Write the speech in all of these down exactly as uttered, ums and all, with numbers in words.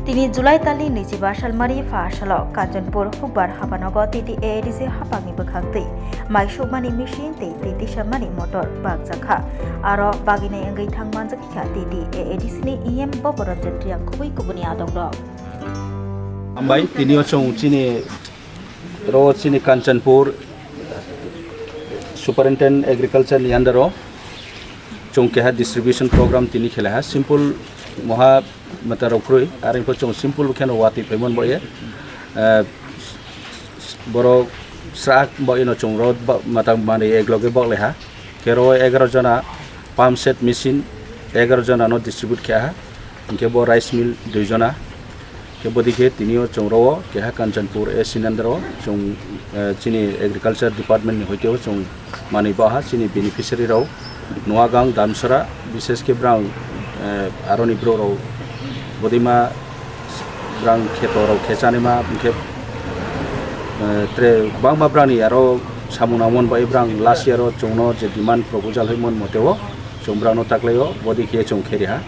Tini July talni naichiba salmari pha salo Kanchanpur Hukbar habanogo T T A A D C haphangni bwkhak twi mai sukmani machine tei twi tisamani motor bakjakha. Aro baginai wngwi thang manjakha T T A A D C ni E M Boboranjan Reang kubui kubuni adongrok. Hambai, tini o chwng chini ro chini Kanchanpur Superintendent Agriculture ni under o chwng keha distribution program tini khela ha. Simple moha mata rok kroi, are pho chwng simple khe no watwi phaimon bo ye. Eh, borok srak bo ino chwng ro ba-, mata manwi ek loge bok le ha. Khe ro egaroh jona pump set machine egaroh jona no distribute khe ha. Hinkhe bo rice mill dui jona. Khe bodi khe tini o chwng ro o keha Kanchanpur A C ni under o chwng, eh, chini agriculture department ni hoite o chwng manwi baha chini beneficiary rok Noagang, Damsara, bishes khe brang, eh, aroni borok rok bodima brang kheto rok khe chanima hinkhe, eh, tre bangma brani aro samung nangmon bai brang last year o chwngno je demand proposal hoimon mote o chwng brangno taklai o bodi khe chwng khe riha.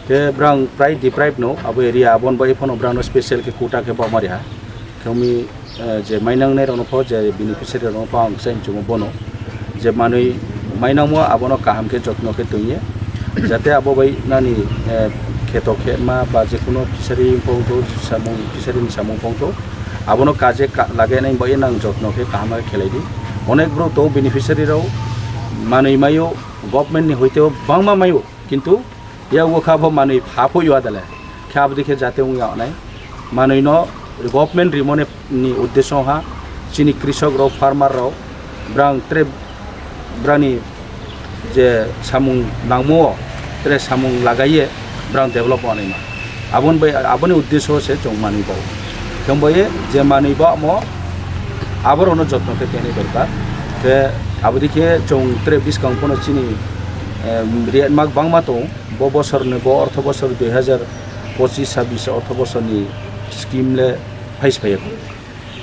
Khe brang prai deprive no abo area abon bai phano brangno special khe quota khe bok ma riha. Khe umi, eh, je mainang nai rokno pho, je beneficiary rokno pho ang sai hinchukgo bono. Je manwi mainangmo abono kaham khe jotno khe tongye. Jate abo bai nani, eh, kheto khe ma ba je kuno fishery wngpong to, samung, fishery ni samung wngpong to. Abono kaje ka-, lage nai bai nang jotno khe kaham khe khelai di. Onek borok to beneficiary rok manwi maio government ni hoite o bangma maio. Kintu yago kha bo manwi pha pho yua dale. Khe abodi khe jate wng ya nai. Manwi no government rimone ni uddesho ha chini krisok rok, farmer rok, brang tre brani je samung nangmo o tre samung lagaiye brang develop anaima. Aboni bai, aboni uddesho se chwng manwi bo. Khe bo ye je manwi bo amo aborokno jotno khe tenwi dorkar. Khe abodi khe chwng tre biskang pono chini, em, riatma bangma tongo. Bo bosorni, bo ortho bosor dui hazar pochis sabis ortho bosorni scheme le phais phaiya.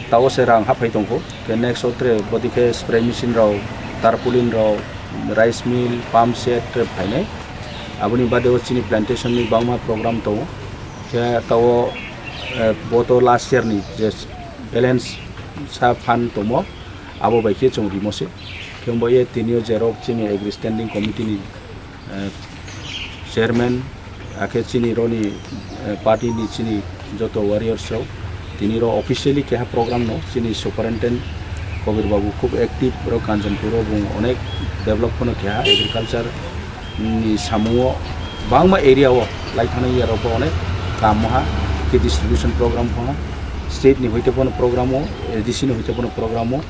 Tao se rang haphai tongkho. Khe next o tre bodi khe spray machine rok, tarpaulin rok, rice mill, pump set tre phainai. Aboni bade o chini plantation ni bangma program tongo. Khe tao, eh, bo to last year ni je balance sa phan tongmo, abo bai khe chwng rimo se. Khe bo ye tini o je rok chini agri standing committee ni eh, chairman, akhe chini roni, eh, party ni chini joto warriors rok tini ro officially keha program no chini superintendent Kobir Babu khub active ro Kanchanpur o bung onek develop phano keha agriculture ni samungo bangma area o lai thani ya rok bo onek kam moha khe distribution program phano state ni hoite phano program o A D C ni hoite phano program o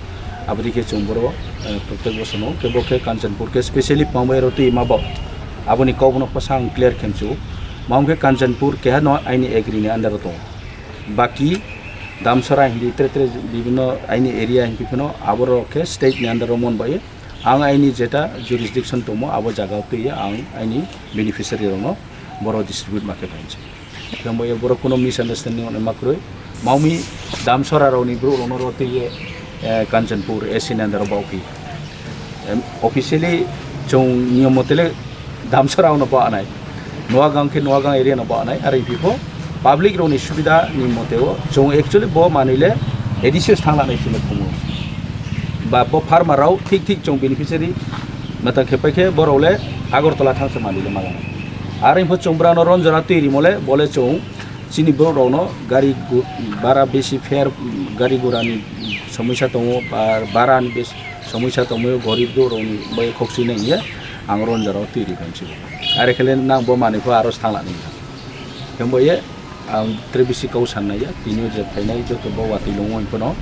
Aboni khe chwng boro, eh, protek bosongo khe bo khe Kanchanpur khe specially pangbai aro twi ma bo. Aboni kok bono bwsa ang clear khe mchu. Mao khe Kanchanpur keha no aini agri ni under o tongo. Baki Damsara hindi tre tre bibhinno aini area hindi phano aborok khe state ni under o mon bai. Ang aini jeta jurisdiction tongmo abo jaga o twi ang aini beneficiary rokno boro distribute ma khe phainsi. Khe bo borok kuno misunderstanding wngnai ma kwrwi. Maumi Damsara rokni borok rokno rw twi, eh, Kanchanpur A C ni under o bau phi. Em, officially chwng niyom mote le Damsara rokno bau anai. Noagang khe Noagang area no bau anai. Are phi pho public rokni subida ni mote o chwng actually bo manwi le A D C o thang lanai sile khumu. Ba bo farmer rok thik thik chwng beneficiary mata khe pai khe borok le Agartala thang se manwi le ma lanai. Are pho chwng brano ronjora twi rimo le bo le chwng Chini borok rokno gari gu-, bara besi fare, gari gura ni somosya tongo, ba-, bara ni bes-, somosya tongmio, gorib borok rokni bai khok sui nai hiya ang ron jora o twi ri phaimsi bo. Are khe le nang bo manwi pho aro thang lani. Khe bo ye ang tre bisi kau san nai ya, tini o je phainai joto bo watwi longwi phano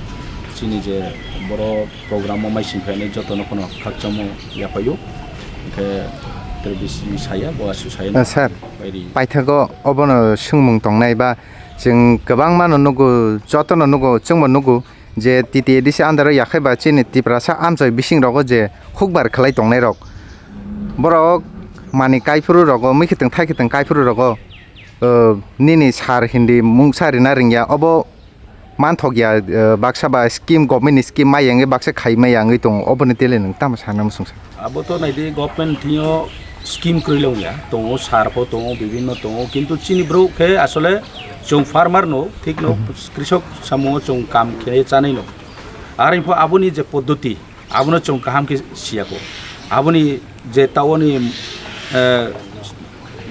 chini je borok program o mai sing phainai joto no phano khakchangmo yaphaio. Hwnkhe tre bisi saya, bo asu saya. Eh, sir, bai ri. Paithago obono swngmung tongnai ba Chwng kwbangma no nugo, joto no nugo, chwngbo nugo je T T A D C under o yakhai ba chini Tiprasa amchoi bising rogo je hukbar khlai tongnai rok. Borok mani kaiphuru rogo, mui khitwng thai khitwng kaiphuru rogo, uh, nini sar hindi mungsa rina ringya, obo manthok ya, uh, baksa ba scheme, government ni scheme mai yangwi baksa khai mai yangwi tongo, oboni tele nwng tamo sana muchung sa? Abo to naidi government thwio scheme kwrwi longya, tongo, sar pho tongo, bibhinno tongo, kintu chini borok khe asole Chwng farmer no, thik no, krisok samung o chwng kam khe chanai no. Ar pho aboni je poddoti, abono chwng kaham khe siya kho. Aboni je tao ni, eh,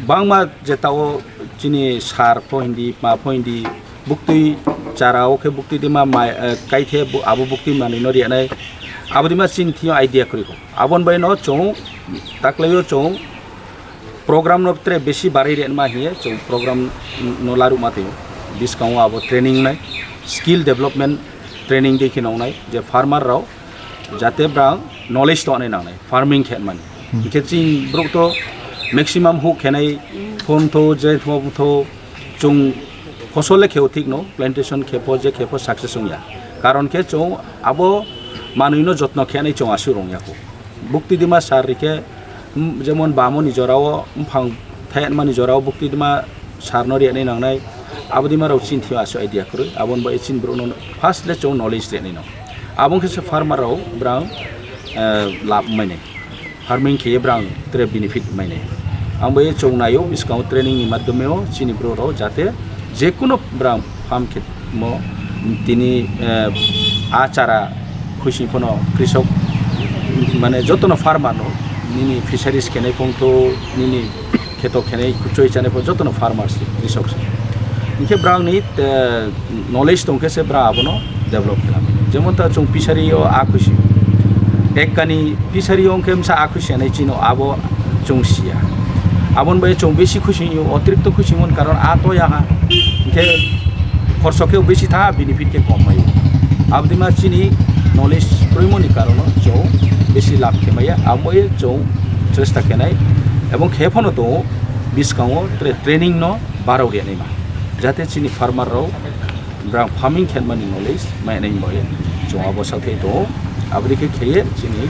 bangma je tao chini sar pho hindi, ma pho hindi, buktui chara o khe buktui dima mai, eh, kai khe bu-, abo buktui manwi no riya nai. Abo dima chini thio idea kwrwi kho. Aboni bai no chwng taklai o chwng program no tre besi barai rema hiye chwng program no laruma tio. Biskango abo training nai, skill development training de khe nongnai, je farmer rao jate brang knowledge to anai nangnai, farming khe mani. Hingkhe chini borok to maximum huk khenai, phone to, je phone to, chwng phosol le kheo thik no, plantation khe pho, je khe pho success wngya. Karon khe chwng abo manwi no jotno khenai chwng aswk rwngya kho. Bukti dima sar rikhe, mm, jemon bamo ni jorao, mphang thayatma ni jorao bukti dima sar no riyanai nangnai, abo dima rao chini thio aswk idea kwrwi, aboni bai chini borok no first le chwng knowledge riyanai no. Abo khe se farmer rao brang, eh, lab mainai. Farming khe brang tre benefit mainai. Ang bai chwng naio, biskango training ni madhyome o chini borok rao jate jekuno brang farm khe mo tini, eh, a chara khuising phano krisok, mane, jotono farmer no, nini fisheries khenai phung tho, nini kheto khenai, kuchoi chanai phung, jotono farmer se, krisok se. Hinkhe brang ni, eh, knowledge tong khe se brang abono develop khlai. Jemon ta chwng fishery o a khuising, ek kani fishery o hwnkhe msa a khuising anai chino abo chwng siya. Aboni bai chwng besi khuising yo, otirikto khuising mon karon a to yaha. Hinkhe khorso khe besi tha, benefit khe kom mai. Abdima chini knowledge kroimoni karono chwng besi lab khe maya, amo ye chwng chesta khenai. Ebong khe phano tongo biskango tra-, training no barok riyanai ma. Jate chini farmer rok brang farming khenmani knowledge mainai bai chwng abo sakhe tongo. Abri khe kheye chini